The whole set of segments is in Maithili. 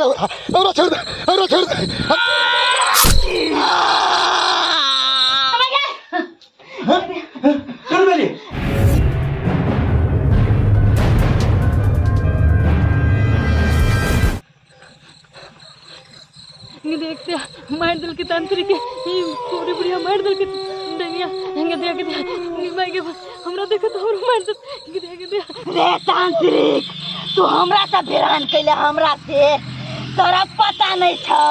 हमरा, हमरा छोड़ दे, हमरा छोड़ दे। चल बेली। ये देखते मार दिल के तांत्रिक के ये पूरी बुढ़िया मार दिल के डंगिया हंगे देख दे ये मार के हमरा देखो तो हमरो मार दे ये देख दे। रे तांत्रिक, तू हमरा से भिरान कैले, हमरा से तोरा पता नहीं छौ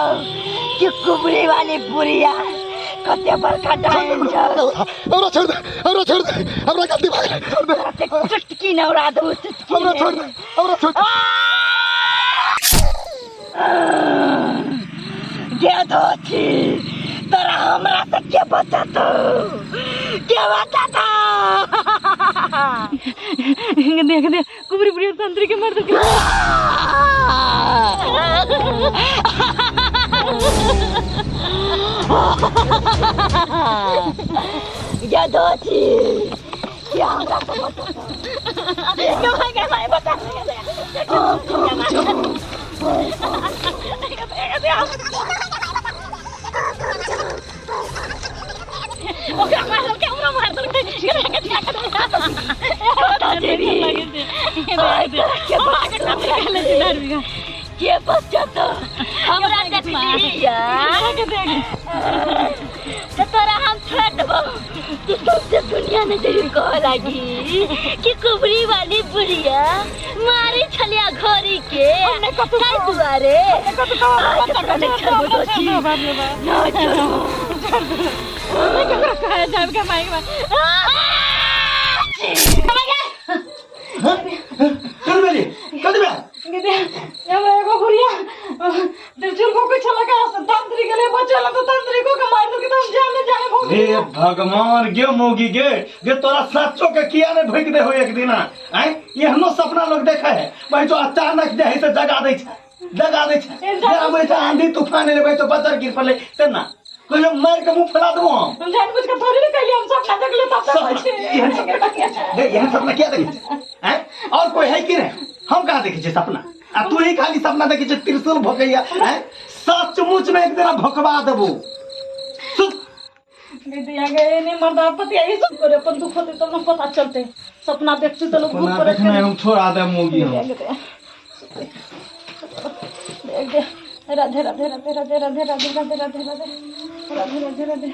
कि कुबरी वाली बुढ़िया कते बड़का डाइन छौ। हमरा छोड़ दे, हमरा छोड़ दे, हमरा गलती भऽ गेलै, छोड़ दे। चुटकी नौरा दू, चुटकी। हमरा छोड़ दे, हमरा छोड़ दे। गे धोती, तोरा हमरा से के बचत, के बचत? हंगे देख दे कुबरी बुढ़िया तांत्रिक के मार दे। गे धोती, के हमरा से बचत? के भाई, के भाई बचा। ओकरा मार देलकै, हमरा मार देलकै। के बचत हमरा? देखलिया तो तोरा हम छोड़ देबो कि सबसे दुनिया में तेरी कह लागी कि कुबरी वाली बुढ़िया मारी छलिया घोरी के ताई दुआरे। आज तोरा नहीं छोड़बो दोषी, ना छोड़बो। चल बेली, चल बे। हमरा एगो गुड़िया त्रिशूल को कुछ लगा तांत्रिक ले बचल तो तांत्रिको के मार दो कि हम जाने जाने भोग। हे भगवान, गे मोगी गे, गे तोरा सच्चो के किया ने भोग दे हो एक दिन? आय एहनो सपना लोग देखे है भाई, जो अचानक जे है से जगा दै छै, जगा दै छै। जे आबै छै आंधी तूफान एलै भाई, तो बजर गिर पड़लै तेना कहियो मार के मुंह फैला देबो हम। हम जानबूझ के थोड़ी ने कहलियै, हम सपना देखले तब सपना एहन सपना गे, एहन सपना किया देखै छै? आँय, और कोई है कि नहीं? हम कहाँ देखै छियै सपना, आ तू ही खाली सपना देखै छै त्रिशूल भोकैया। आँय, सचमुच में एक दिन भोकवा देबो। सुत दीदी गए नहीं मर्दा पति आई सब करे अपन दुख होते तब ना पता चलते। सपना देखते तो लोग भूत सपना पर देखना हम छोड़ा दे मोगी हम। देख दे। राधे राधे राधे राधे राधे राधे राधे राधे राधे राधे राधे राधे।